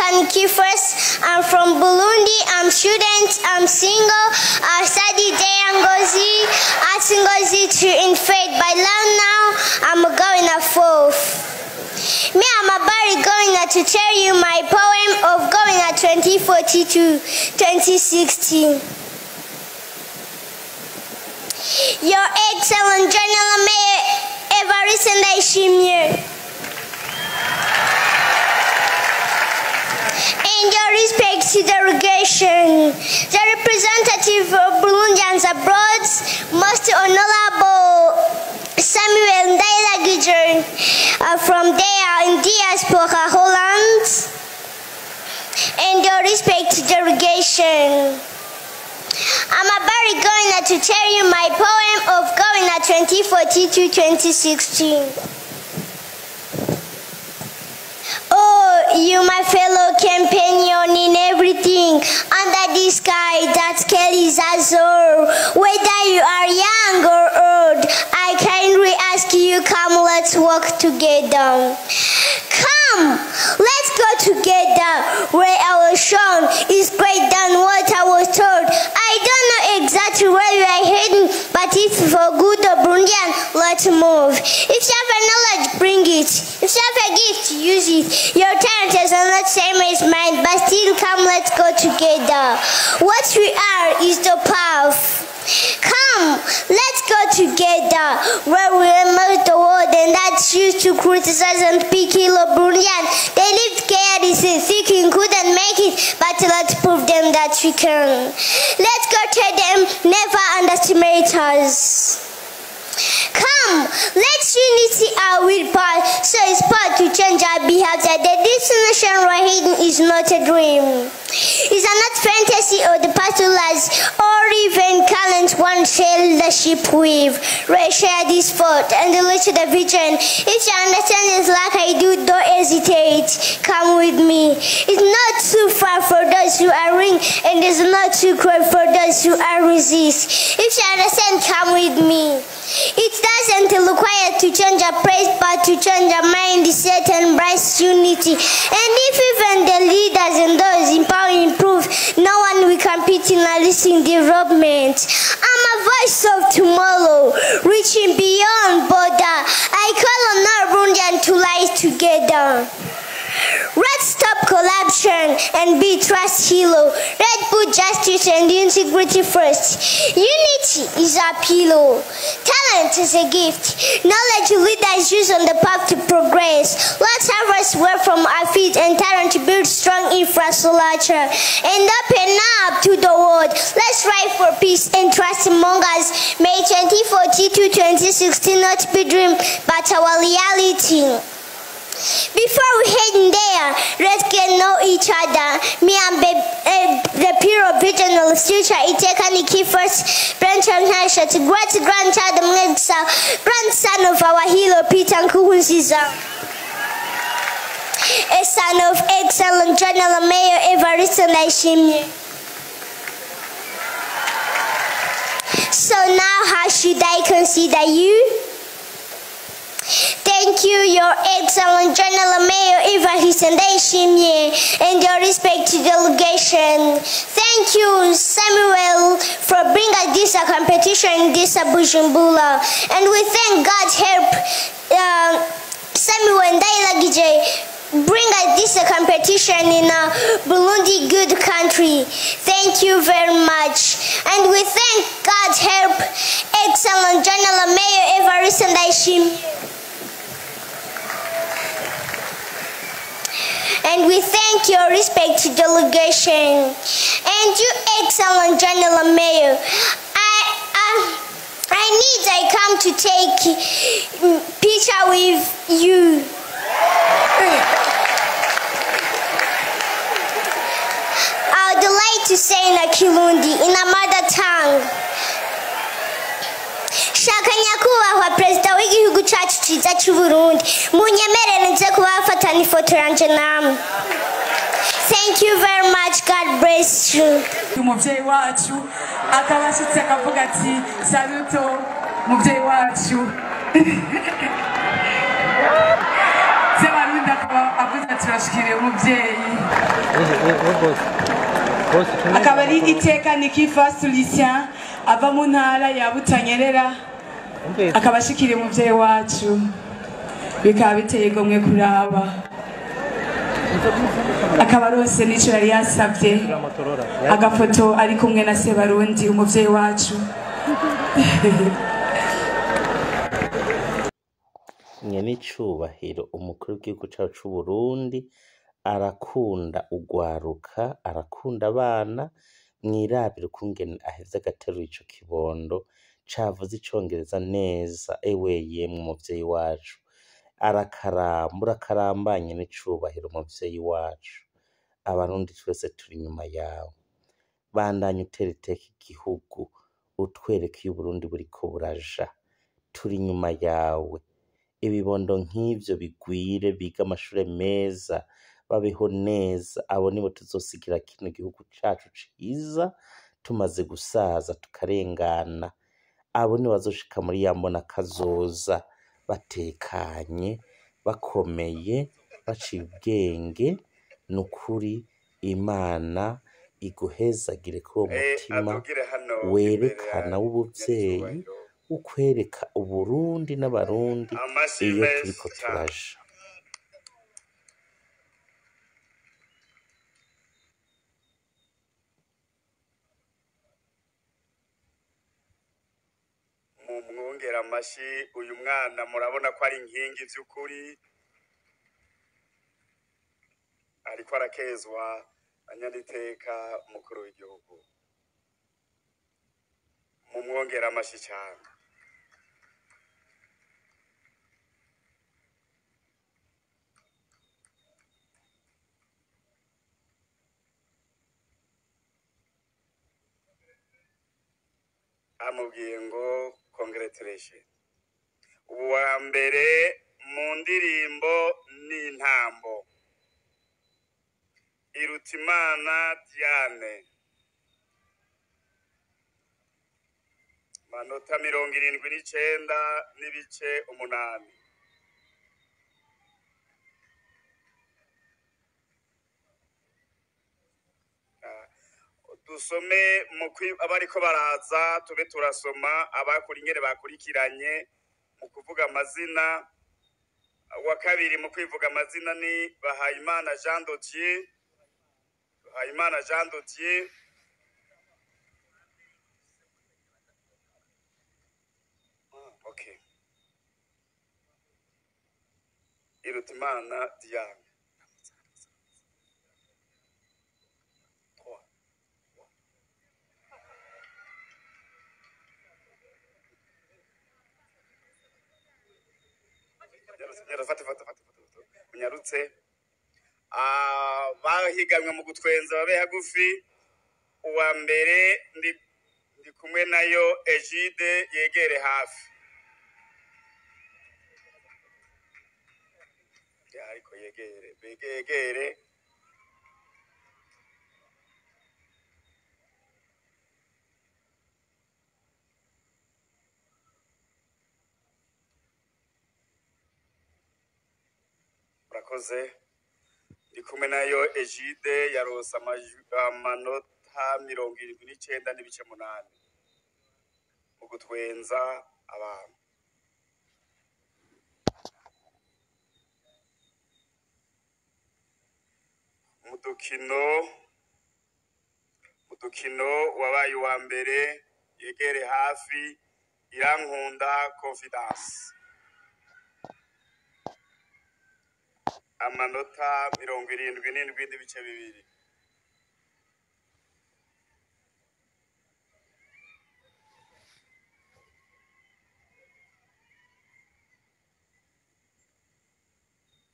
Iteka Nikifers. I'm from Burundi. I'm student. I'm single. I study day Ngozi. At Ngozi to in faith. By now, I'm going a fourth. Me, I'm about going to tell you my poem of going at 2042, 2016. Your Excellent General Mayor Evariste Ndayishimiye. In your respect to delegation, the representative of Burundians abroad, most honorable Samuel Ndayiragije from there in diaspora Holland, and your respect to delegation. I'm about going to tell you my poem of going at 2042-2016. Oh, you my fellow companion in everything under the sky that carries azure. Whether you are young or old, I kindly ask you, come, let's walk together. Come, let's go together where our shown is greater than what I was told. I don't know exactly where you are heading, but if for good or Burundian, let's move. If you have a knowledge, bring it. If you have a gift, use it. Your talent is not same as mine, but still come, let's go together. What we are is the path. Come, let's go together where we emerge the world and that choose to criticize and pick ill of Burundian. They lived carelessly, thinking couldn't make it, but let's prove them that we can. Let's go tell them, never underestimate us. Come, let's unity our willpower, so it's part to change our behavior. The destination we're heading is not a dream. It's not fantasy or the past lies, or even current one share leadership with. Share this thought and reach the vision. If you understand it like I do, don't hesitate. Come with me. It's not too far for those who are ring, and it's not too close for those who are resist. If you understand, come with me. It doesn't require to change a place, but to change a mind, set and embrace unity. And if even the leaders and those in power improve, no one will compete in a development. I'm a voice of tomorrow, reaching beyond border. I call on all Burundian to rise together. Let's stop corruption and be trust hero. Let's put justice and integrity first. Unity is our pillow. Talent is a gift. Knowledge leaders use on the path to progress. Let's harvest wealth from our feet and talent to build strong infrastructure and open up to the world. Let's strive for peace and trust among us. May 2042 2016 not be dream, but our reality. Before we head in there, let's get to know each other. Me and the Pure Regional Future, Iteka Nikifers, branch and great grandchild, grandson of our hero, Peter Nkurunziza. A son of excellent General Mayor Evariste Ndayishimiye. So now, how should I consider you? Thank you, Your Excellent General Mayor Evariste Ndayishimiye, and your respected delegation. Thank you, Samuel, for bringing us this competition in this Bujumbura. And we thank God's help, Samuel Ndayiragije, bring us this competition in a Burundi good country. Thank you very much. And we thank God's help, Excellent General Mayor Evariste Ndayishimiye. And we thank your respected delegation. And you, Excellent General Mayor, I come to take picture with you. I would like to say in a Kirundi, in a mother tongue. Shaka nyakubahwa perezida w'igihugu cyacu cyiza cy'u Burundi, munyemerere nze kubafatana ifoto yanjye namwe. Thank you very much. God bless you. Umubyeyi wacu akaba ashitse akavuga ati saluto mubyeyi wacu. Sebarundi akaba avuze Turashikiriye umuvyeyi, akaba ari Iteka Nikifa Sulicien ava mu ntara ya Butanyerera, akaba ashikiriye umuvyeyi wacu, bikaba biteye igomwe kuraba. Akaba arose n'ico yari yasavye, agafoto ari kumwe na Sebarundi, umuvyeyi wacu. Nyenicubahiro umukuru w'igihugu cacu c'Uburundi arakunda ugwaruka, arakunda abana. Mwirabire ukungene aheza agaterura ico kibondo cavuze icongereza neza. Ewe yemwe, umuvyeyi wacu arakaramba, urakaramba nyenecubahiro umuvyeyi wacu. Abarundi twese turi inyuma yawe. Bandanya utera iteka igihugu, utwereka iyo Uburundi buriko buraja. Turi inyuma yawe. Ibibondo nk'ivyo bigwire, bige amashure meza, babeho neza. Abo nibo tuzosigira kino gihugu cacu ciza tumaze gusaza tukarengana. Abo nibo bazoshika muri ya mbona kazoza batekanye, bakomeye, baciye ubwenge. Nukuri Imana iguhezagire kuri uwo mutima Adugire hano imbere ya werekana w'ubuvyeyi, nyacyubahiro. ukwereka Uburundi n'Abarundi Amashyi iyo menshi turiko cyane. turaja. Mu mwongera amashyi uyu mwana, murabona ko ari inkingi by'ukuri, ariko arakezwa anyaniteka umukuru w'igihugu. Mu mwongera amashyi cyane. Amubwiye ngo congratulation. Uwa mbere mu ndirimbo n'intambo, Irutimana Diane, manota 79.8. Dusome mu abariko baraza, tube turasoma abakuri ingene bakurikiranye mu kuvuga amazina. Uwa kabiri mu kwivuga amazina ni Bahayimana Jean Dodier. Bahayimana Jean Dodier. Okay, Irutimana Diane. Trois. Nyarutse, nyarutse, fata fata fata fata, munyarutse. Bahiganwe mu gutwenza babe hagufi. Uwa mbere ndi kumwe nayo Egide, yegere hafi. Ya, ariko yegere, begegere. Murakoze. Ndi kumwe nayo Egide yarose amanota 79.8 mu gutwenza abantu. Mu dukino wabaye uwa mbere, yegere hafi, Irankunda Confidence, amanota 77.2.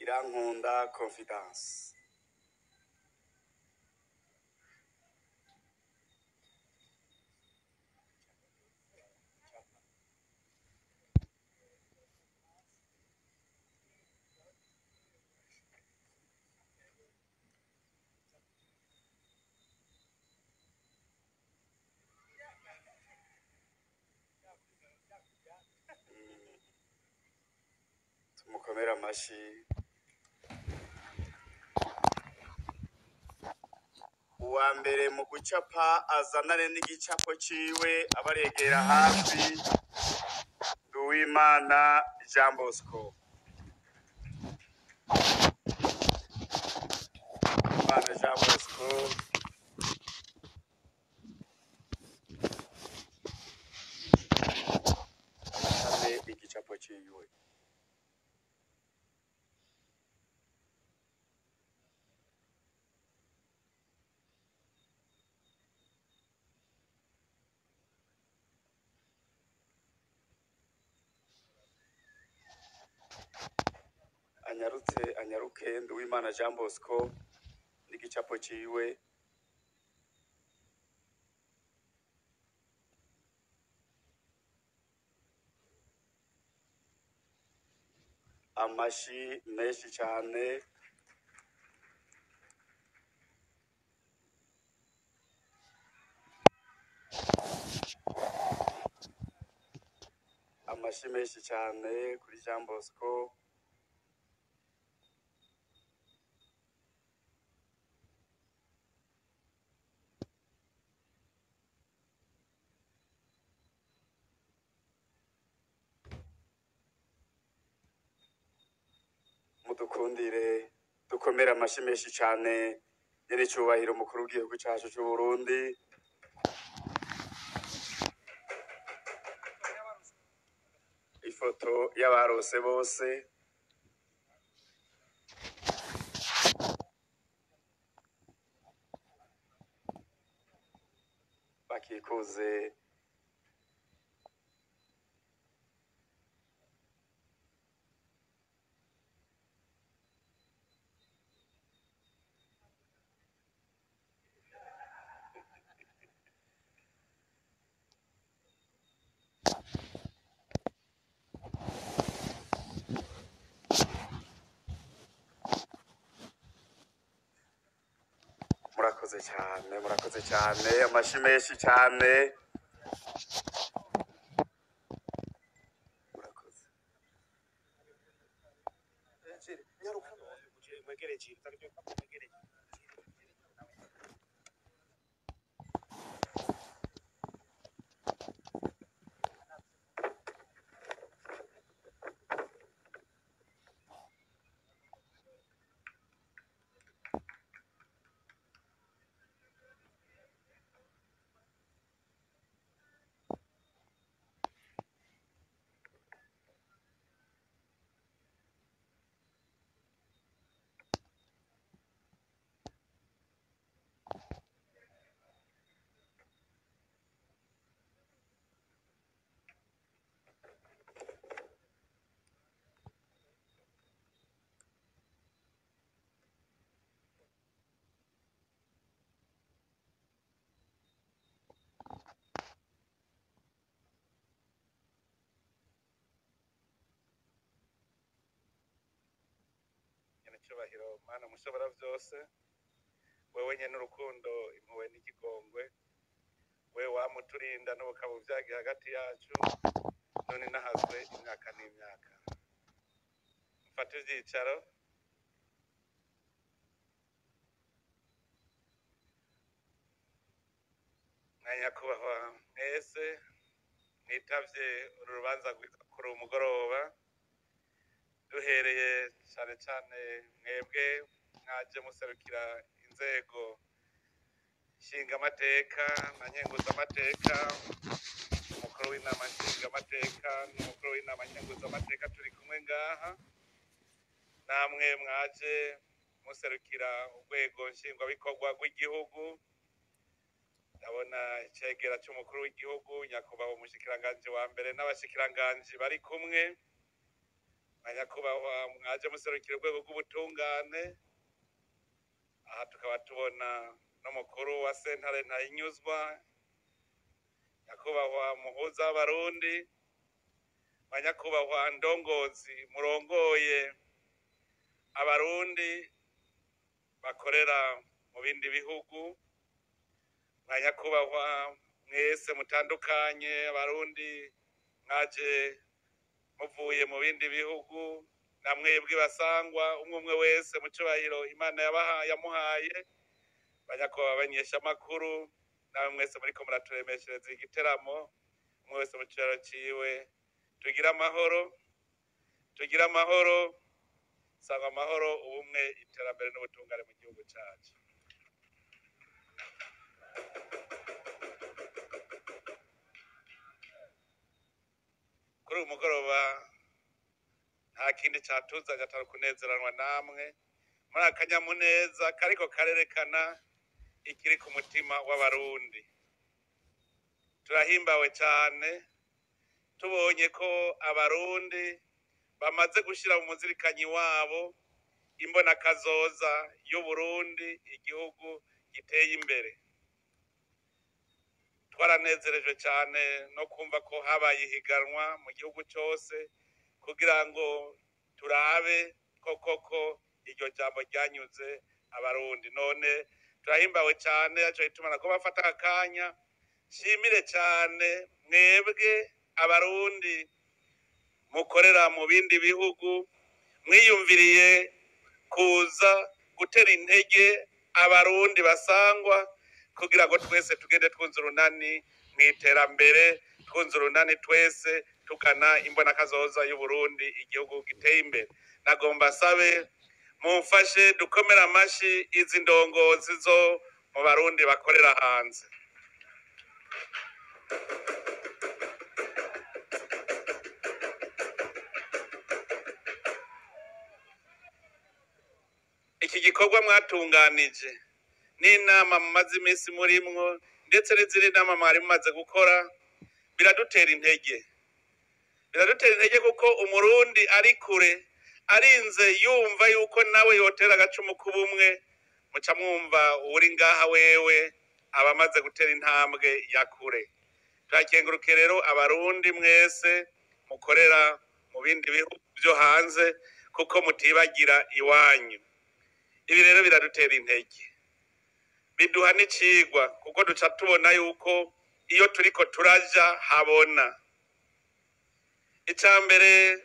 Irankunda Confidence. Tumukomere amashyi. Uwa mbere mu gucapa azanane n'igicapo ciwe abaregera hafi, Nduwimana Jean Bosco. Nduwimana Jean Bosco. Azane igicapo ciwe. Anyarutse anyaruke Nduwimana Jean Bosco n'igicapo ciwe. Amashi menshi cane. Amashi menshi cane kuri Jean Bosco. Mudukundire dukomere amashi menshi cane nyir'icyubahiro umukuru w'igihugu cacu c'Uburundi. Ifoto y'abarose bose. Bakikuze murakoze cyane, murakoze cyane, amashi menshi cyane, murakoze. Nyenecyubahiro Mana mushobora byose, wewe nyene urukundo, impuhwe n'ikigongwe, wewe wamuturinda n'ubukaba byagiye hagati yacu, none nahazwe imyaka n'imyaka. Mfate ivyicaro. Mwa nyakubahwa mwese mwitavye uru rubanza rwiza kuri uyu mugoroba, duhereye cane cane mwebwe mwaje muserukira inzego nshingamateka na nkenguzamateka, umukuru w'inama nshingamateka n'umukuru w'inama nkenguzamateka turi kumwe ngaha, namwe mwaje muserukira urwego nshingwabikorwa rw'igihugu. Ndabona icegera c'umukuru w'igihugu nyakubahwa umushikiranganji wa mbere n'abashikiranganji bari kumwe, na nyakubahwa mwaje muserukira urwego rw'ubutungane. Aha tukaba tubona n'umukuru wa sentare Ntahinyuzwa, nyakubahwa muhuza w'abarundi, ba nyakubahwa ndongozi murongoye abarundi bakorera mu bindi bihugu, ba nyakubahwa mwese mutandukanye abarundi mwaje muvuye mu bindi bihugu, na mwebwe basangwa umwe umwe wese mu cyubahiro Imana yamuhaye, Banyakubahwa abamenyeshamakuru, namwe mwese muriko muraturemeshereza igiteramo, umwe wese mu kiraro ciwe, tugire amahoro, tugire amahoro, sanga amahoro, ubumwe, iterambere n'ubutungane mu gihugu cacu. Kuri uyu mugoroba nta kindi catuzanye atari kunezeranwa namwe muri akanyamuneza kariko karerekana ikiri ku mutima w'Abarundi. Turahimbawe cane tubonye ko Abarundi bamaze gushira mu muzirikanyi wabo imbonakazoza y'Uburundi, igihugu giteye imbere. Twaranezerejwe cane no kumva ko habaye ihiganwa mu gihugu cose kugira ngo turabe ko koko iryo jambo ryanyuze Abarundi. None turahimbawe cane, aco gituma nako bafata akanya nshimire cane mwebwe Abarundi mukorera mu bindi bihugu, mwiyumviriye kuza gutera intege Abarundi basangwa kugira ngo twese tugende twunze urunani mw'iterambere, twunze urunani twese tugana imbonakazoza y'Uburundi, igihugu giteye imbere. Nagomba sabe mumfashe dukomere amashi izi ndongozi zo mu Barundi bakorera hanze. Iki gikorwa mwatunganije n'inama mumaze iminsi murimwo, ndetse n'izindi nama mwari mumaze gukora, biradutera intege. Biradutera intege kuko Umurundi ari kure arinze yumva yuko nawe yotera agacumu k'ubumwe, muca mwumva uwuri ngaha wewe aba amaze gutera intambwe ya kure. Turakenguruke rero Abarundi mwese mukorera mu bindi bihugu vyo hanze kuko mutibagira iwanyu. Ibi rero biradutera intege, biduha n'icigwa kuko duca tubona yuko iyo turiko turaja habona. Ica mbere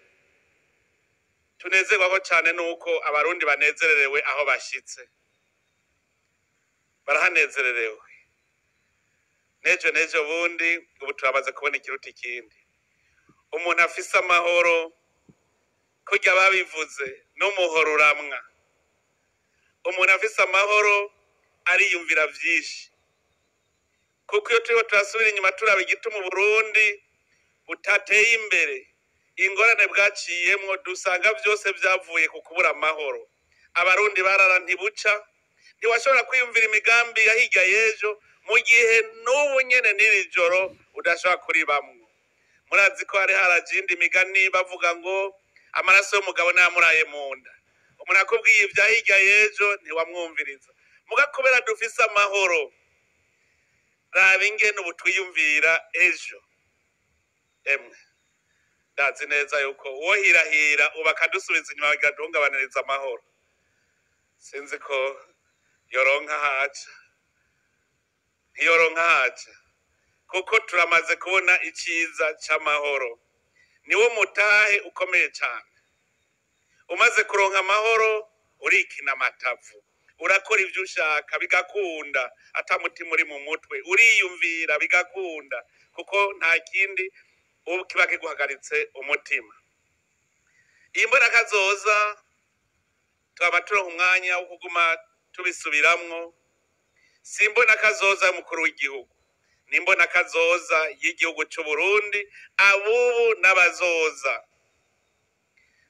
tunezerwako cane nuko Abarundi banezererewe aho bashitse, barahanezererewe. Nejo nejo bundi ubu turamaze kubona ikiruta ikindi. Umuntu afise amahoro, kurya babivuze, n'umuhoro uramwa. Umuntu afise amahoro ariyumvira vyinshi, kuko iyo turiko turasubira inyuma turaba igituma Uburundi butateye imbere, ingorane bwaciyemwo, dusanga vyose vyavuye ku kubura amahoro. Abarundi barara ntibuca, ntiwashobora kwiyumvira imigambi ya hirya y'ejo mu gihe n'ubu nyene n'iri joro udashobora kuribamwo. Murazi ko hari haraje iyindi migani bavuga ngo amaraso y'umugabo nayamuraye mu nda. Umuntu akubwiye ivya hirya y'ejo ntiwamwumviriza. Muga kubera dufise amahoro, raba ingene ubu twiyumvira ejo. Emwe ndazi neza yuko uwo hirahira ubu akadusubiza inyuma bagira duhungabaniriza amahoro, sinzi ko yoronka haca, ntiyoronka haca, kuko turamaze kubona iciza c'amahoro. Niwo mutahe ukomeye cane. Umaze kuronka amahoro urikina amatavu, urakora ivyo ushaka bigakunda, ata mutima uri mu mutwe, uriyumvira bigakunda, kuko nta kindi ubu kiba kiguhagaritse umutima. Iyi mbonakazoza twaba turonka umwanya wo kuguma tubisubiramwo. Si imbonakazoza y'umukuru w'igihugu, ni imbonakazoza y'igihugu c'Uburundi, abubu n'abazoza.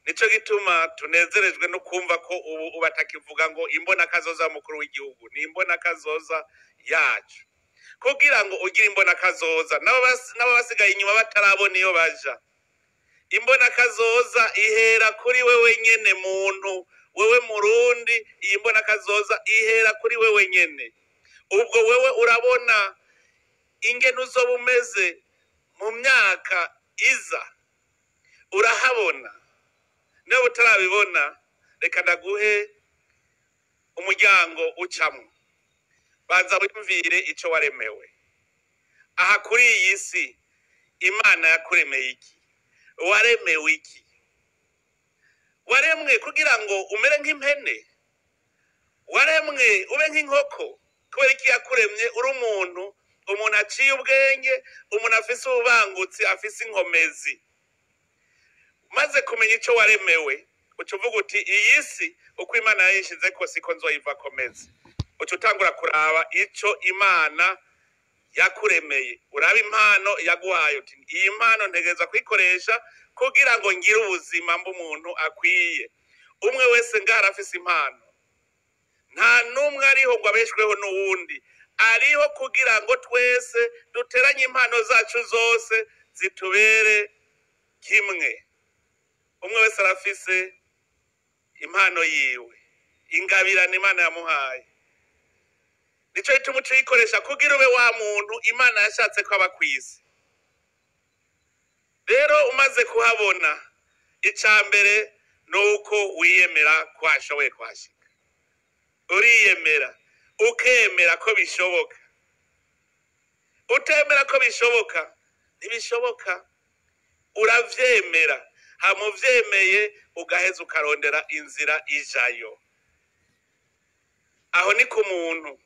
Nico gituma tunezerejwe no kumva ko ubu batakivuga ngo imbonakazoza y'umukuru w'igihugu, ni imbonakazoza yacu. Kugira ngo ugire imbonakazoza, nabo basigaye inyuma batarabona iyo baja. Imbonakazoza ihera kuri wewe nyene muntu, wewe Murundi, iyi mbonakazoza ihera kuri wewe nyene. Ubwo wewe urabona ingene uzoba umeze mu myaka iza, urahabona. Niba utarabibona, reka ndaguhe umuryango ucamwo. Banza wiyumvire ico waremewe. Aha kuri iyi si Imana yakuremeye iki? Waremewe iki? Waremwe kugira ngo umere nk'impene? Waremwe ube nk'inkoko? Kubera iki yakuremye uri umuntu, umuntu aciye ubwenge, umuntu afise ububangutsi, afise inkomezi. Maze kumenya ico waremewe, uca uvuga uti iyi si uko Imana yayishizeko siko nzoyivakomeza. Uca utangura kuraba ico Imana yakuremeye, uraba impano yaguhaye, uti iyi mpano ntegereza kuyikoresha kugira ngo ngire ubuzima mb'umuntu akwiye. Umwe wese ngaho arafise impano, nta n'umwe ariho ngo abeshweho n'uwundi, ariho kugira ngo twese duteranye impano zacu zose zitubere kimwe. Umwe wese arafise impano yiwe, ingabirano Imana yamuhaye. Nico gituma uca uyikoresha kugira ube wa muntu Imana yashatse ko aba kw'isi. Rero umaze kuhabona, ica mbere ni uko wiyemera ko washoboye kuhashika. Uriyemera, ukemera ko bishoboka. Utemera ko bishoboka, ntibishoboka. Uravyemera, hama uvyemeye ugaheza ukarondera inzira ijayo. Aho ni ku muntu.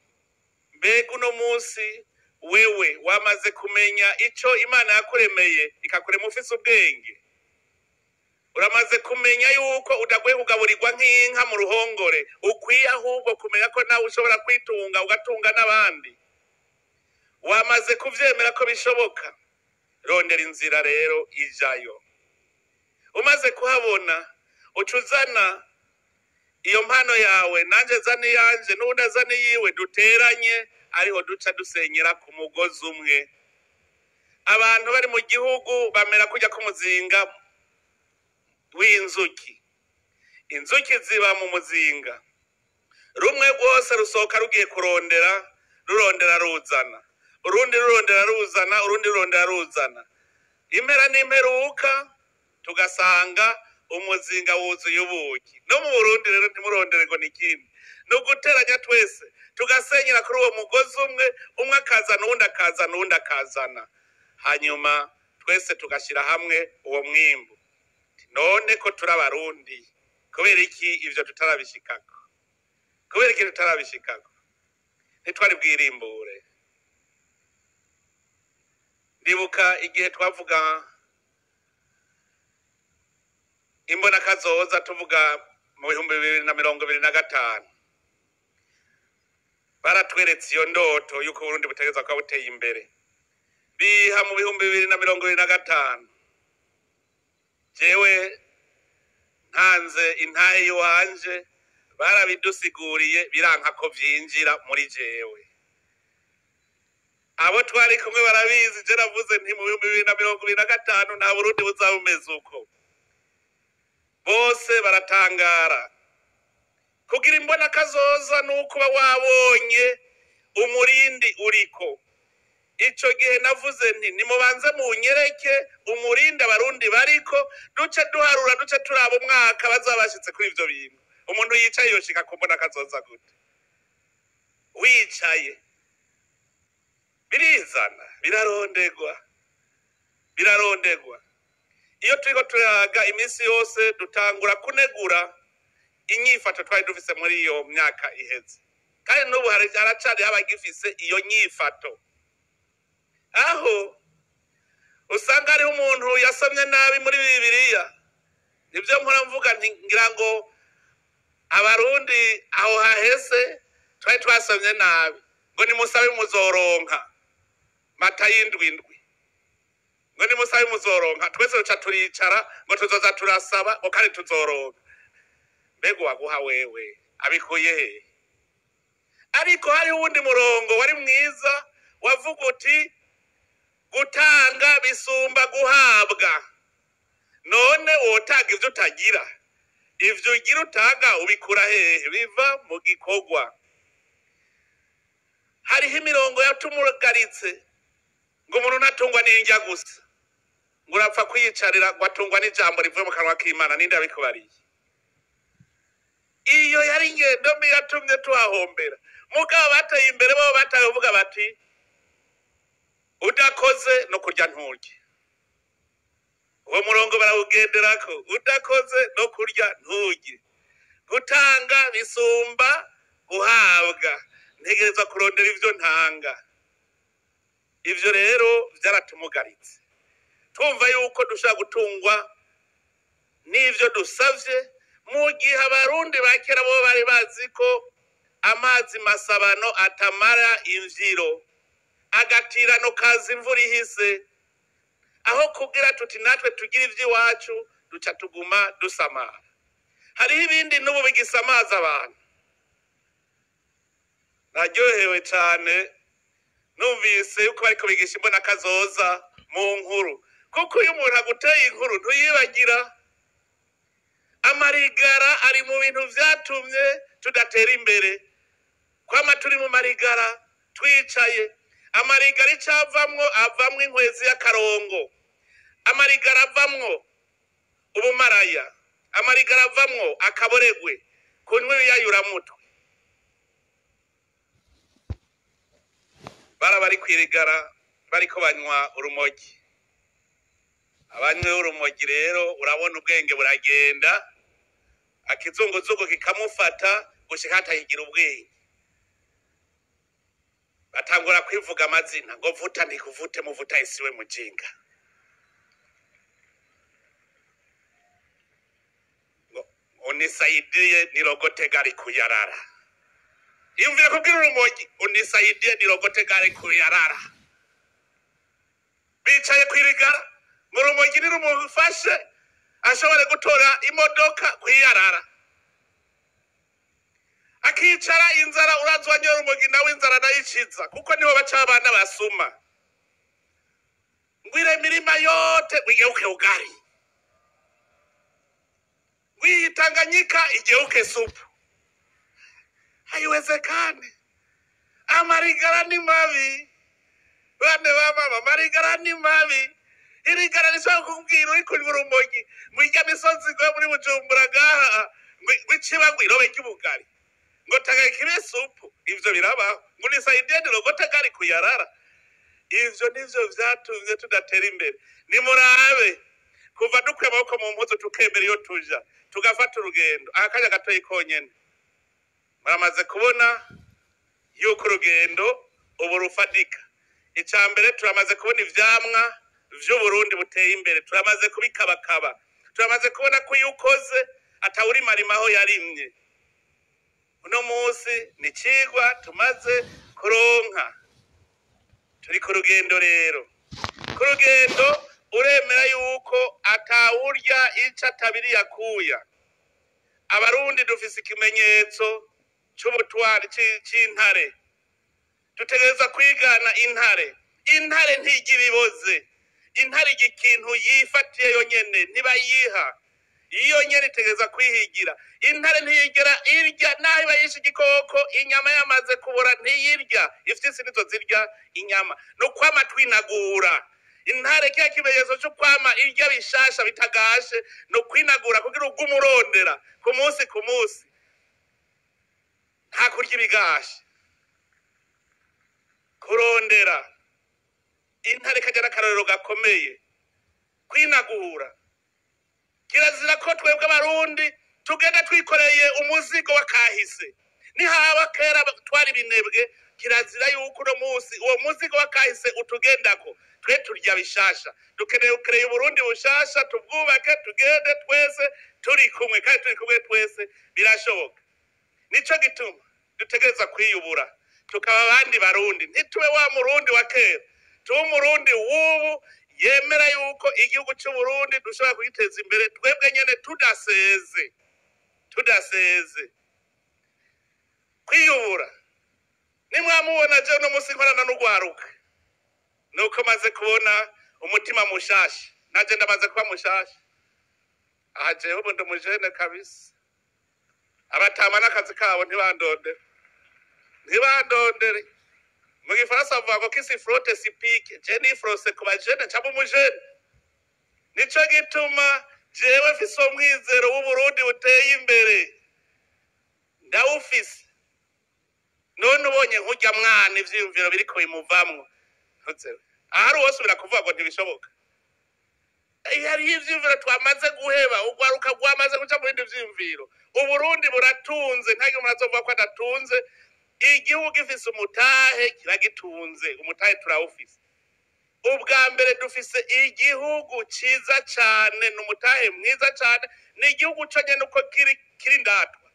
Mbega uno munsi wewe wamaze kumenya ico Imana yakuremeye, ikakurema ufise ubwenge. Uramaze kumenya yuko udakwiye kugaburirwa nk'inka mu ruhongore, ukwiye ahubwo kumenya ko nawe ushobora kwitunga ugatunga n'abandi. Wamaze kuvyemera ko bishoboka, rondera inzira rero ijayo. Umaze kuhabona, uca uzana iyo mpano yawe, nanje zana iyanje, n'uwundi azana iyiwe, duteranye, ariho duca dusenyera ku mugozi umwe. Abantu bari mu gihugu bamera kurya k'umuzinga w'inzuki. Inzuki ziba mu muzinga, rumwe rwose rusohoka rugiye kurondera, rurondera ruzana, urundi rurondera ruzana, urundi rurondera ruzana. Impera n'imperuka tugasanga umuzinga wuzuye ubuki. No mu Burundi rero ntimurondere ngo ni ikindi, ni uguteranya twese tugasenyera kuri uwo mugozi umwe, umwe akazana, uwundi akazana, uwundi akazana, hanyuma twese tugashyira hamwe uwo mwimbu. None ko turi Abarundi, kubera iki ivyo tutarabishikako? Kubera iki tutarabishikako? Ntitwari bwirimbure. Ndibuka igihe twavuga imbonakazoza, tuvuga mu 2025, baratweretse iyo ndoto yuko Burundi butegerezwa kuba buteye imbere. Biha mu 2025, jewe ntanze intahe iwanje, barabidusiguriye biranka ko vyinjira muri jewe. Abo twari kumwe barabizi, je navuze nti mu 2025 nta Burundi buzaba bumeze uko. Bose baratangara. Kugira imbona kazoza nuko uba wabonye umurindi uriko. Ico gihe navuze nti nimubanze munyereke umurindi Abarundi bariko, duce duharura, duce turaba umwaka bazaba bashitse kuri ivyo bintu. Umuntu yicaye yoshika ku mbona kazoza gute? Wicaye birizana, birarondegwa, birarondegwa. Iyo turiko turaga iminsi yose dutangura kunegura inyifato twari dufise muri iyo myaka iheze, kandi n'ubu haracariho abagifise iyo nyifato, aho usanga hariho umuntu yasomye nabi muri Bibiliya. Nibyo mpora mvuga nti ngira ngo Abarundi aho hahese twari twasomye nabi, ngo nimusabe muzoronka, Matayo 7:7, ngo nimusabe muzoronka. Twese duca turicara ngo tuzoza turasaba ngo kandi tuzoronka. Mbega uwaguha wewe abikuye hehe? Ariko hariho uwundi murongo wari mwiza wavuga uti gutanga bisumba guhabwa. None wotanga ivyo utagira? Ivyo ugira utanga ubikura hehe? Biva mu gikorwa. Hariho imirongo yatumugaritse ngo umuntu ntatungwa n'indya gusa, ngo urapfa kwiyicarira, ngo atungwa n'ijambo rivuye mu kanwa k'Imana. Ninde yabikubariye? Iyo yari ingendo mbi yatumye tuhahombera. Mugabo bateye imbere bo bataye kuvuga bati udakoze no kurya nturye. Uwo murongo barawugenderako, udakoze no kurya nturye. Gutanga bisumba guhabwa. Ntegerezwa kurondera ivyo ntanga. Ivyo rero vyaratumugaritse, twumva yuko dushobora gutungwa n'ivyo dusavye, mu gihe Abarundi ba kera bo bari bazi ko amazi masabano atamara imvyiro, agatirano kaza imvura ihise. Aho kugira tuti natwe tugira ivy'iwacu, duca tuguma dusamara. Hariho ibindi n'ubu bigisamaza abantu. Naryohewe cane numvise yuko bariko bigisha imbona kazoza mu nkuru, kuko iyo umuntu aguteye inkuru ntuyibagira. Amarigara ari mu bintu vyatumye tudatera imbere, kwama turi mu marigara twicaye. Amarigara icavamwo avamwo inkwezi y'akarongo, amarigara avamwo ubumaraya, amarigara avamwo akaboregwe, kunywa ibiyayuramutwe. Bara bari kwirigara bariko banywa urumogi. Abanywe urumogi rero urabona ubwenge buragenda, akizunguzungu kikamufata gushika hatahigira ubwenge. Batangura kwivuga amazina ngo vuta ntikuvute, muvuta isiwe mujinga, ngo unisaidie nirogote gari kuyarara. Iyumvire kubwira urumogi unisaidie nirogote gari kuyarara. Bicaye kwirigara ngo urumogi nirumufashe ashobore gutora imodoka kwiyarara, akicara inzara. Urazi wanyoye urumogi nawe inzara nayiciza, kuko niho baca abana basuma. Ngwire mirima yote wigeuke ugali, ngwiyi Tanganyika igeuke supu. Haiwezekani. Amarigara ni mabi, bane ba mama, amarigara ni mabi. Irigara rishobora kukubwira uri kunywa urumogi ngo irya misozi ngo muri Bujumbura ngaha ngo iciba ngo irobe ry'ubugari ngo Tanganyika ibe supu. Ivyo birabaho ngo nisaidie nirogote gari kuyarara. Ivyo nivyo vyatumye tudatera imbere. Nimurabe kuva dukuye amaboko mu mpuzu tukemera iyo tuja tugafata urugendo aka kanya gatoyi konyene, muramaze kubona yuko urugendo ubu rufatika. Ica mbere, turamaze kubona ivyamwa vy'Uburundi buteye imbere, turamaze kubikabakaba, turamaze kubona ko iyo ukoze atawurimarima aho yarimye. Uno munsi ni icigwa tumaze kuronka. Turi ku rugendo rero, ku rugendo uremera yuko atawurya ico atabiri yakuya. Abarundi dufise ikimenyetso c'ubutwari c'intare, dutegereza kwigana intare. Intare ntigira ibiboze, intare igira ikintu yifatiye yonyene, ntibayiha, iyo nyene itegereza kwihigira. Intare ntiyigera irya naho iba yishe igikoko, inyama yamaze kubora ntiyirya, ifyisi nizo zirya inyama. No kwama twinagura intare, kiya kimenyetso co kwama irya bishasha bitagashe, no kwinagura kugira ugume urondera ku munsi ku munsi, nta kurya ibigashe, kurondera. Intare ikagira n'akarorero gakomeye, kwinagura. Kirazira ko twebwe Abarundi tugenda twikoreye umuzigo w'akahise. Nihaba kera twari binebwe, kirazira yuko uno munsi uwo muzigo w'akahise utugendako. Twe turya bishasha, dukeneye gukereye Uburundi bushasha, tubwubake, tugende twese turi kumwe, kandi turi kumwe twese birashoboka. Nico gituma dutegereza kwiyubura tukaba abandi Barundi, ntitube wa Murundi wa kera, tube Umurundi w'ubu yemera yuko igihugu c'Uburundi dushobora kugiteza imbere twebwe nyene tudaseze, tudaseze. Kwiyubura, nimwamubona je uno munsi nkorana n'urwaruka, nuko maze kubona umutima mushasha, naje ndamaze kuba mushasha. Aha jewe ubu ndi umujene kabisa. Abatama n'akazi kabo ntibandondere, ntibandondere. Mu gifaransa bavuga ngo qui se frotte se pique. Je nifrose ku bajene ncaba umujene. Nico gituma jewe mfise umwizero w'Uburundi buteye imbere, ndawufise. None ubonye nkurya mwana ivyiyumviro biriko bimuvamwo, ahari uwosubira kuvuga ngo ntibishoboka. Hariho ivyiyumviro twamaze guheba, urwaruka rwamaze guca mu bindi vyiyumviro. Uburundi buratunze, nta gihe umuntu azovuga ko adatunze. Igihugu gifise umutahe kiragitunze, umutahe turawufise. Ubwa mbere dufise igihugu ciza cane, ni umutahe mwiza cane, ni igihugu conyene uko kiri ndatwa.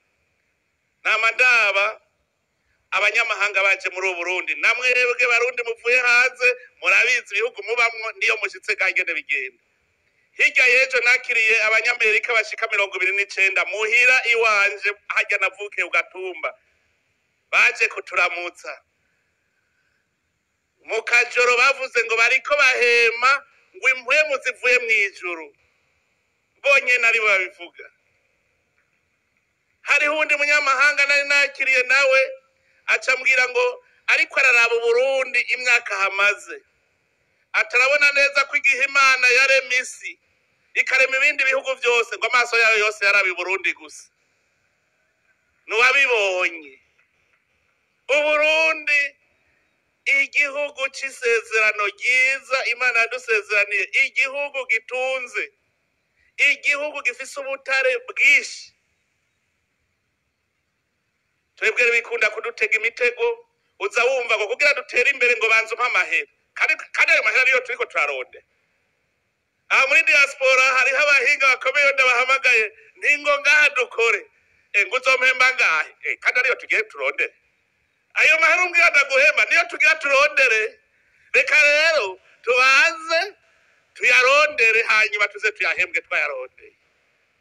Nama ndaba abanyamahanga baje muri ubu Burundi, namwebwe Barundi muvuye hanze murabizi ibihugu mubamwo, niyo mushitse gangene bigenda. Hirya y'ejo nakiriye abanyamerika bashika 29 muhira iwanje harya navukiye ku Gatumba, baje kuturamutsa. Mu kajoro bavuze ngo bariko bahema ngo impwemu zivuye mw'ijuru, bonyene aribo babivuga. Hariho uwundi munyamahanga nari nakiriye nawe aca ambwira ngo ariko araraba Uburundi imyaka hamaze, atarabona neza ko igihe Imana yarema isi ikarema ibindi bihugu vyose ngo amaso yayo yose yaraba Uburundi gusa. Nuwabibonye Uburundi igihugu c'isezerano ryiza Imana yadusezeraniye, igihugu gitunze, igihugu gifise ubutare bwinshi. Twebwe bikunda kudutega imitego, uza wumva ngo kugira dutere imbere ngo banze umpe amahera, kandi ayo mahera niyo turiko turaronde. Aha muri diaspora hariho abahinga bakomeye ndabahamagaye, ntingo ngaha dukore, ngo uzompemba ngahe? Kandi ariyo tugiye turondere. Ayo mahera umbwira ndaguhemba niyo tugira turondere. Reka rero tubanze tuyarondere, hanyuma tuze tuyahembwe twayarondeye.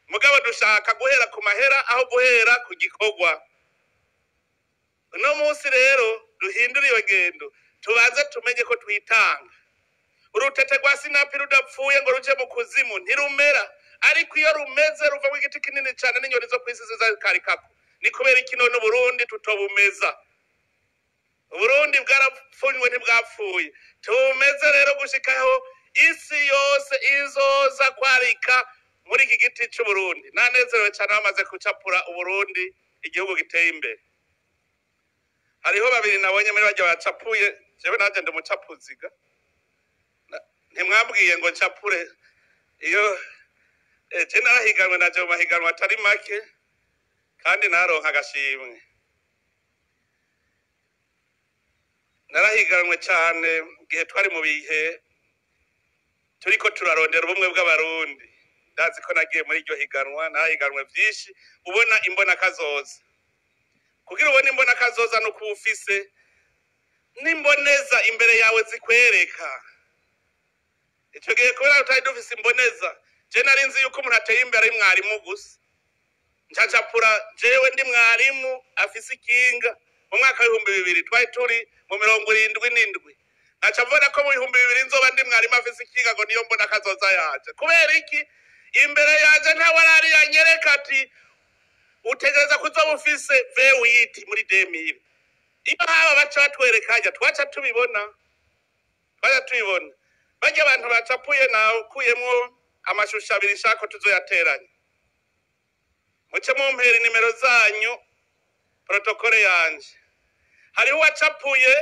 Mugabo dushaka guhera ku mahera aho guhera ku gikorwa. Uno munsi rero duhindure iyo ngendo, tubanze tumenye ko twitanga. Urutete rwa sinapi rudapfuye ngo ruje mu kuzimu ntirumera, ariko iyo rumeze ruvamo igiti kinini cane n'inyoni zo kw'isi zizakarikako. Ni kubera iki none Uburundi tutobumeza? Uburundi bwarapfunywe ntibwapfuye. Tumeze rero gushikaho isi yose izoza kwarika muri iki giti c'Uburundi. Nanezerewe cane bamaze gucapura Uburundi, igihugu giteye imbere. Hariho babiri nabonye muri barya bacapuye, jewe nanje ndi umucapuziga. Ntimwambwiye ngo ncapure iyo je narahiganwe naje mu mahiganwa atari make kandi naronka agashimwe. Narahiganwe cane igihe twari mu bihe turiko turarondera ubumwe bw'Abarundi. Ndazi ko nagiye muri iryo higanwa, narahiganwe vyinshi, ubona imbona kazoza. Kugira ubone imbona kazoza nuko uba ufise n'imboneza imbere yawe zikwereka. Ico gihe kubera tutari dufise imboneza, je nari nzi yuko umuntu ateye imbere ari mwarimu gusa. Ncacapura jewe ndi mwarimu afise ikinga. Mu mwaka w'2000 twari turi mu 77. Nkaca mbona ko mu 2000 nzoba ndi mwarimu afise ikinga, ngo niyo mbona kazoza yanje. Kubera iki? Imbere yanje ntawe arari yanyereka ati utegereza kuzoba ufise V8 muri 2000. Iyo haba baca batwereka hajya twaca tubibona. Twaca tubibona. Barya abantu bacapuye nakuyemwo amashusho abiri nshaka ko tuzoyateranya. Muce mumpera inimero zanyu, protokole yanje. Hariho uwacapuye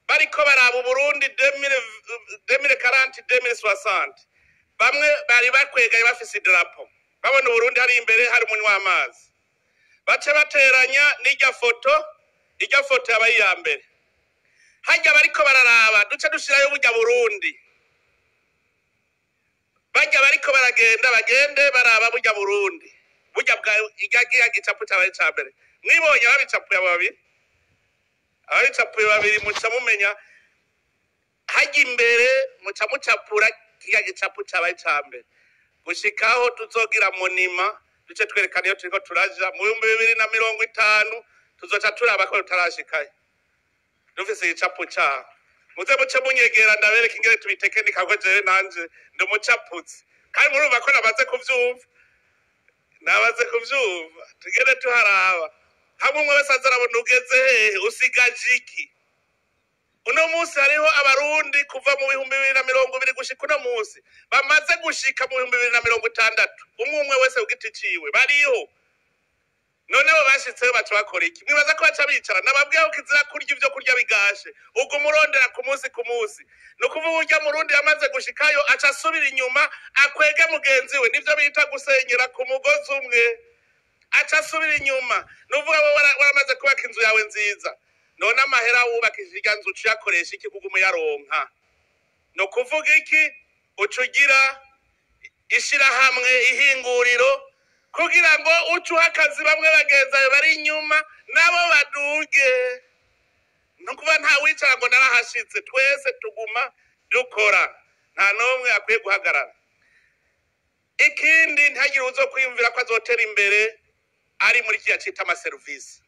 bariko baraba Uburundi 2040, 2060. Bamwe bari bakwegaye bafise idarapo, babona Uburundi hari imbere hari umunywa w'amazi. Bace bateranya n'irya foto, irya foto yabaye iya mbere. Harya bariko bararaba duce dushirayo burya Burundi. Barya bariko baragenda bagende baraba burya Burundi. Burya bwa irya gicapu cabaye ica mbere. Mwibonye ababicapuye abo babiri? Ababicapuye babiri muca mumenya harya imbere muca mucapura kirya gicapu cabaye ica mbere. Gushikaho tuzogira monima duce twerekana iyo turiko turaja mu 2050, tuzoca turaba ko tutarashikayo. Dufise igicapu caho. Muze muce munyegera ndabereka ingene tubitekenika ko jewe nanje ndi umucapuzi. Kandi murumva ko namaze kuvyumva. Namaze kuvyumva. Tugende tuharaba. Hamwe umwe wese aza arabona ugeze hehe, usigaje iki? Uno munsi hariho Abarundi kuva mu 2020 gushika uno munsi bamaze gushika mu 2060, umwe umwe wese ku giti ciwe bariho. None abo bashitseyo baca bakora iki? Mwibaza ko baca bicara? Nababwiye ko kizira kurya ivyo kurya bigashe, uguma urondera ku munsi ku munsi. Ni ukuvuga urya Murundi yamaze gushikayo aca asubira inyuma akwege mugenzi we, nivyo bita gusenyera ku mugozi umwe. Aca asubira inyuma. Nuvuga wowe waramaze kubaka inzu yawe nziza, none amahera wubakishije irya nzu uca uyakoresha iki kuguma uyaronka? Ni ukuvuga iki? Uca ugira ishirahamwe, ihinguriro, kugira ngo uce uha akazi bamwe bagenzi bawe bari inyuma, nabo baduge. Ni ukuvuga nta wicara ngo narahashitse, twese tuguma dukora, nta n'umwe akwiye guhagarara. Ikindi, ntihagire uzo kwiyumvira ko azotera imbere ari muri kiriya cita amaserivisi.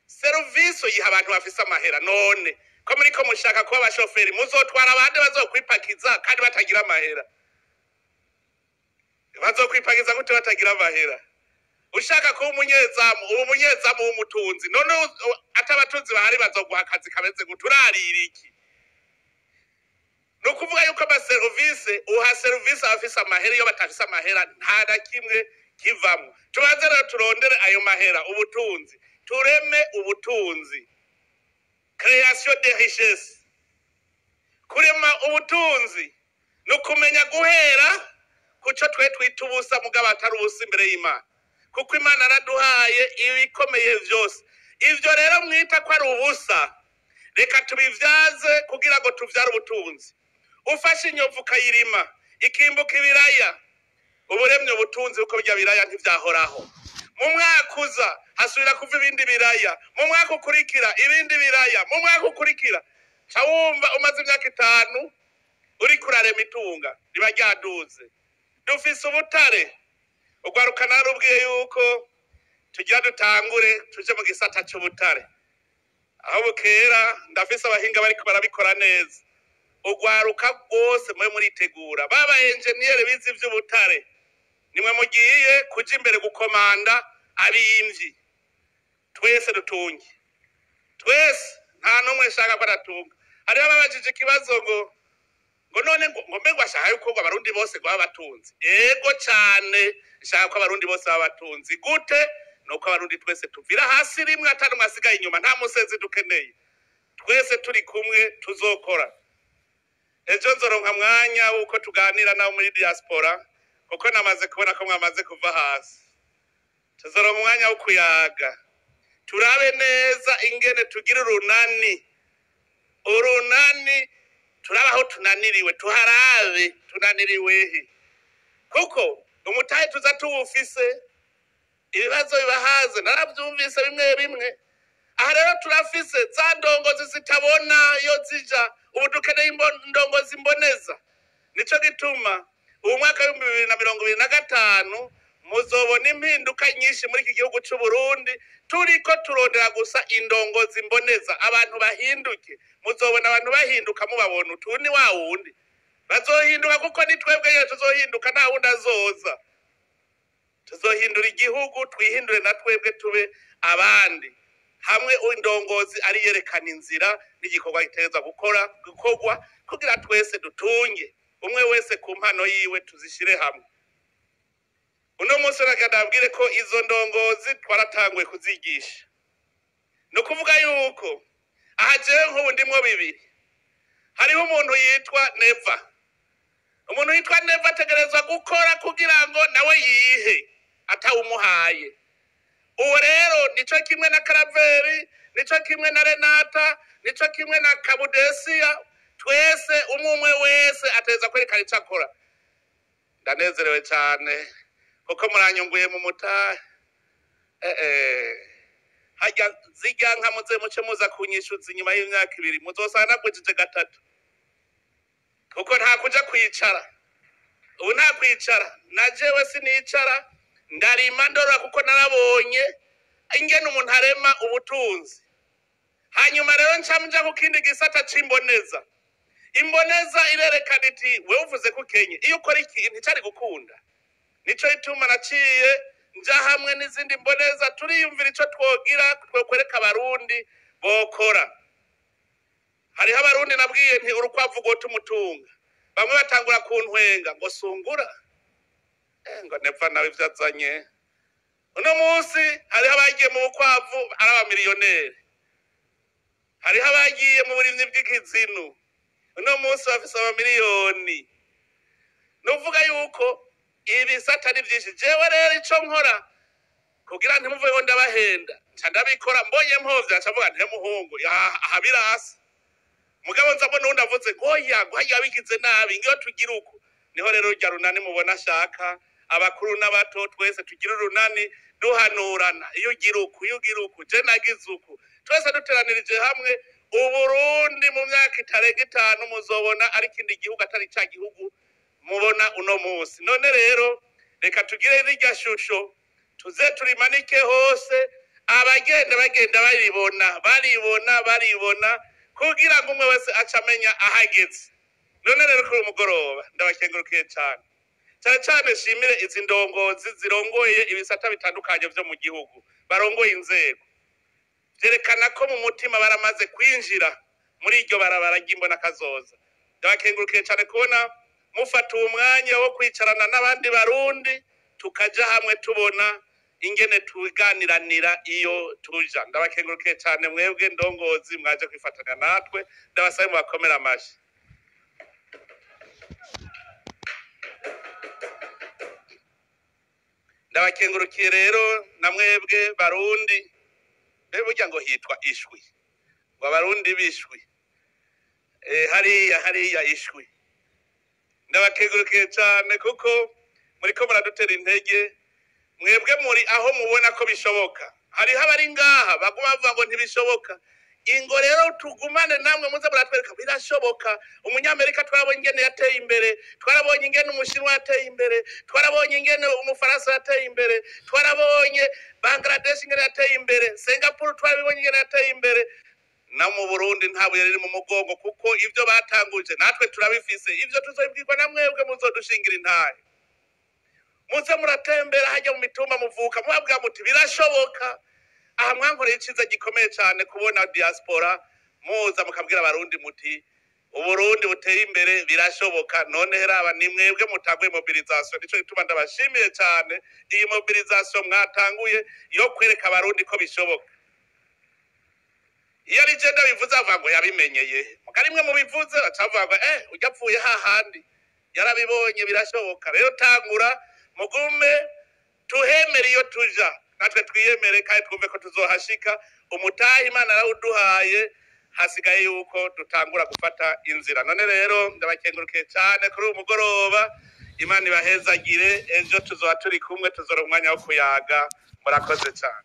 Serivisi uyiha abantu bafise amahera. None ko muriko mushaka kuba abashoferi, muzotwara abandi bazokwipakiza kandi batagira amahera? Bazokwipakiza gute batagira amahera? Ushaka kuba umunyezamu, uba umunyezamu w'umutunzi. None atabatunzi bahari, bazoguha akazi kameze gute? Urarira iki? Ni ukuvuga yuko amaserivisi uha serivisi abafise amahera. Iyo batafise amahera, nta na kimwe kivamwo. Tubanze rero turondere ayo mahera, ubutunzi, tureme ubutunzi, création de richesse. Kurema ubutunzi ni ukumenya guhera kuco twe twita ubusa, mugabo atari ubusa imbere y'Imana, kuko Imana yaraduhaye ibikomeye vyose. Ivyo rero mwita ko ari ubusa, reka tubivyaze kugira ngo tuvyare ubutunzi. Ufashe inyovu ukayirima, ikimbuka ibiraya, uburemye ubutunzi, kuko birya biraya ntivyahoraho. Mu mwaka uza hasubira kuva ibindi biraya, mu mwaka ukurikira ibindi biraya, mu mwaka ukurikira. Ca wumva umaze imyaka 5 uriko urarema, itunga riba ryaduze. Dufise ubutare. Ugwaruka narubwiye yuko tugira dutangure tuje mu gisata c'ubutare aho bukera. Ndafise abahinga bariko barabikora neza. Ugwaruka rwose mube muritegura, baba enjeniyeri bize ivy'ubutare, nimwe mugiye kuja imbere gukomanda abimvyi. Twese dutunge, twese, nta n'umwe nshaka ko adatunga. Hariho ababajije ikibazo ngo none ngo mbe ngo ashaka yuko ngo Abarundi bose ngo baba batunze. Ego cane, nshaka ko Abarundi bose baba batunzi. Gute? Nuko Abarundi twese tuvira hasi rimwe, ata n'umwe asigaye inyuma. Nta musezi dukeneye, twese turi kumwe tuzokora. Ejo nzoronka mwanya wuko tuganira nabo muri diaspora, kuko namaze kubona ko mwamaze kuva hasi. Tuzoronka umwanya wo kuyaga, turabe neza ingene tugira urunani. Urunani, turabe aho tunaniriwe, tuharabe tunaniriwe he, kuko umutahe tuza tuwufise, ibibazo bibahaze naravyumvise bimwe bimwe. Aha rero turafise za ndongozi zitabona iyo zija. Ubu dukeneye indongozi mboneza. Nico gituma ubu mwaka w'2025 muzobona impinduka nyinshi muri iki gihugu c'u Burundi. Turiko turondera gusa indongozi mboneza, abantu bahinduke. Muzobona abantu bahinduka, mubabona utu ni wa wundi. Bazohinduka kuko ni twebwe nyene tuzohinduka, nta wundi azoza. Tuzohindura igihugu, twihindure na twebwe, tube abandi hamwe. Indongozi ari yerekana inzira n'igikorwa gitegerezwa gukora gukorwa kugira twese dutunge, umwe wese ku mpano yiwe, tuzishire hamwe. Uno munsi reka ndabwire ko izo ndongozi twaratanguye kuzigisha. Ni ukuvuga yuko aha jewe nk'ubu ndimwo bibiri. Hariho umuntu yitwa Neva. Umuntu yitwa Neva ategerezwa gukora kugira ngo nawe yihe atawumuhaye. Uwo rero nico kimwe na Karaveri, nico kimwe na Renata, nico kimwe na Kabudesiya. Twese, umwe umwe wese ateza kwerekana ico akora. Ndanezerewe cyane kuko muranyunguye mu mutahe. Harya zirya nka muze muce muza kunyishuza inyuma y'imyaka 2, muzosanga nagwijije gatatu, kuko nta kuja kwicara ubu, nta kwicara. Na jewe sinicara, ndarima, ndorora, kuko narabonye ingene umuntu arema ubutunzi. Hanyuma rero nca mja ku kindi gisata c'imboneza. Imboneza irerekana iti: "Wewe uvuze ko ukenye, iyo ukora iki nticari gukunda." Nico ituma naciye nja hamwe n'izindi mboneza, turiyumvira ico twogira, twokwereka Abarundi bokora. Hariho Abarundi nabwiye nti: "Urukwavu rwota umutunga." Bamwe batangura kuntwenga ngo sungura, ngo Neva nawe ivyo azanye. Uno munsi hariho abagiye mu bukwavu ari abamiliyoneri, hariho abagiye mu burimyi bw'ikizinu, uno munsi bafise amamiliyoni. Nuvuga yuko ibisata ari vyinshi. Jewe rero ico nkora Kugira ntimuve ngo ndabahenda, nca ndabikora mbonye mpovye, nca mvuga nti muhungu aha birasi. Mugabo nza mbona uwundi avuze ngo oya, ngo harya bigize nabi, ngiyo tugira uku. Niho rero rya runani mubona ashaka abakuru n'abato twese tugira urunani, duhanurana, iyo ugira uku, iyo ugira uku, je nagize uku, twese duteranirije hamwe Uburundi mu myaka itarenga 5 muzobona ari ikindi gihugu atari ca gihugu mubona uno munsi. None rero reka tugire rirya shusho, tuze turimanike hose, abagenda bagenda baribona, baribona, baribona, kugira ngo umwe wese ace amenya ahageze. None rero kuri uyu mugoroba ndabakengurukiye cyane cyane cyane, nshimire izi ndongozi zirongoye ibisata bitandukanye vyo mu gihugu, barongoye inzego, vyerekana ko mu mutima baramaze kwinjira muri iryo barabara ry'imbona kazoza. Ndabakengurukiye cyane kubona mufata uwo mwanya wo kwicarana n'abandi Barundi, tukaja hamwe tubona ingene tuganiranira iyo tuja. Ndabakengurukiye cyane mwebwe ndongozi mwaje kwifatanya natwe, ndabasabe mubakomere amashi. Ndabakengurukiye rero na mwebwe Barundi, mbe burya ngo hitwa ishwi, ngo Abarundi bishwi, hariya hariya ishwi. Ndabakengurukiye cyane kuko muriko muradutera intege, mwebwe muri aho mubona ko bishoboka. Hariho abari ngaha baguma bavuga ngo ntibishoboka. Ingo rero tugumane namwe, muze muratwereka birashoboka. Umunyamerika twarabonye ingene yateye imbere, twarabonye ingene Umushinwa yateye imbere, twarabonye ingene Umufaransa yateye imbere, twarabonye Bangladesh ingene yateye imbere, Singapore twarabibonye ingene yateye imbere. Na mu Burundi nta buye riri mu mugongo, kuko ivyo batanguje natwe turabifise. Ivyo tuzobibwirwa na mwebwe muzodushingira intahe. Muze muratembera hajya mu mitumba muvuka, mubabwira muti birashoboka. Aha mwankoreye iciza gikomeye cyane kubona diaspora muza mukabwira Abarundi muti Uburundi buteye imbere birashoboka. None raba ni mwebwe mutanguye mobilisation, nico gituma ndabashimiye cyane iyi mobilisation mwatanguye yo kwereka Abarundi ko bishoboka. Iyo ari je ndabivuze avuga ngo yabimenyeye, muga rimwe mubivuze bacavuga ngo ujya apfuye hahandi yarabibonye, birashoboka. Rero tangura mugume tuhemere iyo tuja, natwe twiyemere kandi twumve ko tuzohashika. Umutahe Imana yarawuduhaye, hasigaye yuko dutangura gufata inzira. None rero ndabakengurukiye cyane kuri uyu mugoroba, Imana ibahezagire. Ejo tuzoba turi kumwe, tuzora umwanya wo kuyaga. Murakoze cyane.